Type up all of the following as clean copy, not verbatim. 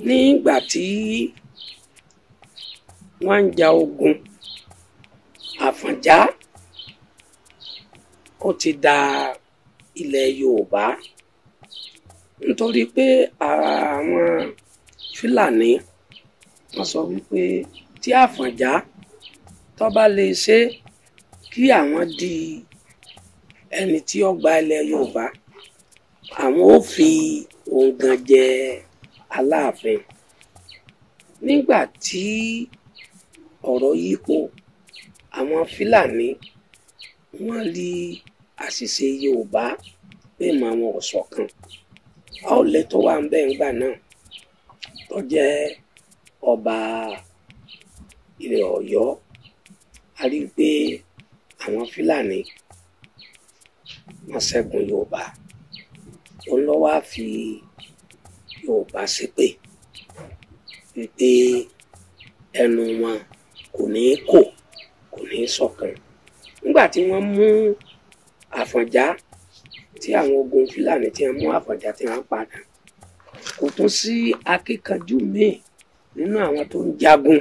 Nígbà tí wọ́n ń ja ogun, Àfọ̀njá ó ti da ilẹ̀ Yorùbá, nítorí pé àwọn Fúlàní wọ́n sọ wípé tí Àfọ̀njá tó bá lè ṣe kí àwọn di ẹni tí ó gba ilẹ̀ Yorùbá, àwọn ó fi òun gan jẹ Aláàfin. Nígbà tí ọ̀rọ̀ yípo, àwọn Fúlàní wọ́n rí àṣìṣe Yorùbá pé mọ àwọn ọ̀ṣọ̀kan. Ọ̀lẹ tó wà ń bẹ̀ ńgbà náà tó jẹ́ ọba ilẹ̀ Ọ̀yọ́, a rí i pé àwọn Fúlàní wọ́n ṣẹ́gun Yorùbá. Òun ló wá fi Yorùbá ṣépè wípé ẹnu wọn kò ní kò, kò ní ṣọ̀kan. Nígbà tí wọ́n mú Àfọ̀njá, tí àwọn ogun Fúlàní tí wọ́n mú Àfọ̀njá tí wọ́n padà, kò tún sí akíkanjú míì nínú àwọn tó ń jagun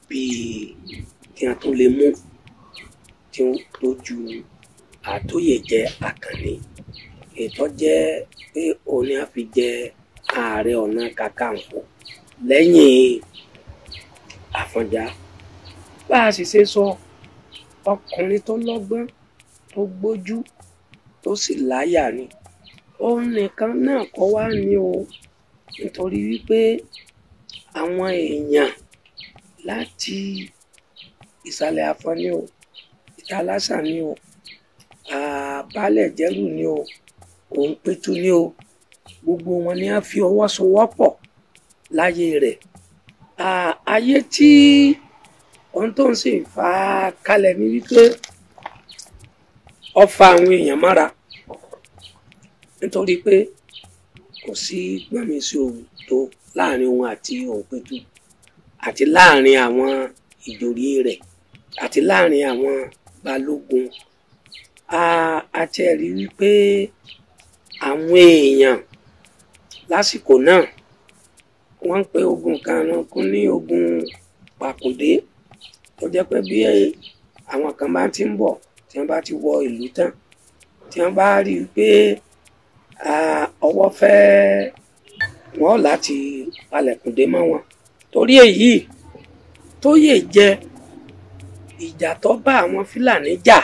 bíi tí wọ́n tún lè mú tí wọ́n tó ju Àtóyèjẹ Àkànní, ètò jẹ́ pé òun ni a fi jẹ Ààrẹ Ọ̀nà Kakanfò lẹ́yìn Àfọ̀njá. Bá a sì ṣe sọ, ọkùnrin tó lọ́gbọ́n, tó gbójú, tó sì láyà ni. Òun nìkan náà kọ́ wá ní o, nítorí wípé àwọn èèyàn láti ìsàlẹ̀ Àfọ̀n ni o, Ìtalásà ni o, Àbálẹ̀ Jẹ́rù ni o, Òǹpẹ̀tù ni o, gbogbo wọn ni a fi ọwọ́ sowọ́pọ̀ láyé rẹ̀. Ayé tí ohun tó ń sì fà kalẹ̀ ni wípé ó fa àwọn èèyàn mọ́ra, nítorí pé kò sí gbọ́nmi-sí òtó láàrin òun àti Òǹpẹ̀tù, àti láàrin àwọn ìjòyè rẹ̀, àti láàrin àwọn balógun. A ti rí wípé àwọn èèyàn lásìkò náà wọ́n ń pe ogun kan kún ní ogun Pàkúndé, tó jẹ́ pé bí àwọn kan bá ti ń bọ̀, tí wọ́n bá ti wọ ìlú tán, tí wọ́n bá rí i pé ọwọ́ fẹ́ wọ́n láti palẹ̀kùndé mọ́ wọn. Torí èyí Tóyè jẹ ìjà tó bá àwọn Fúlàní jà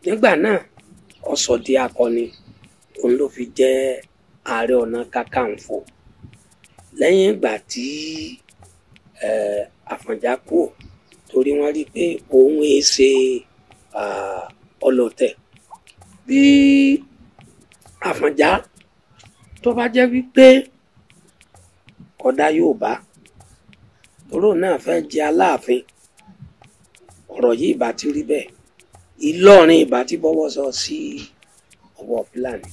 nígbà náà, ó sọ di akọni, òun ló fi jẹ́ Ààrẹ Ọ̀nà Kakanfò. Lẹ́yìn ìgbà tí Àfọ̀njá kú, torí wọ́n rí i pé òun èé ṣe ọlọ̀tẹ̀. Bí Àfọ̀njá tó bá jẹ́ wípé kódà Yorùbá, torí òun náà fẹ́ jẹ Aláàfin, ọ̀rọ̀ yìí ìbá ti rí bẹ́ẹ̀, Ìlọrin ìbá ti bọ́wọ́ sọ sí ọwọ́ Fúlàní.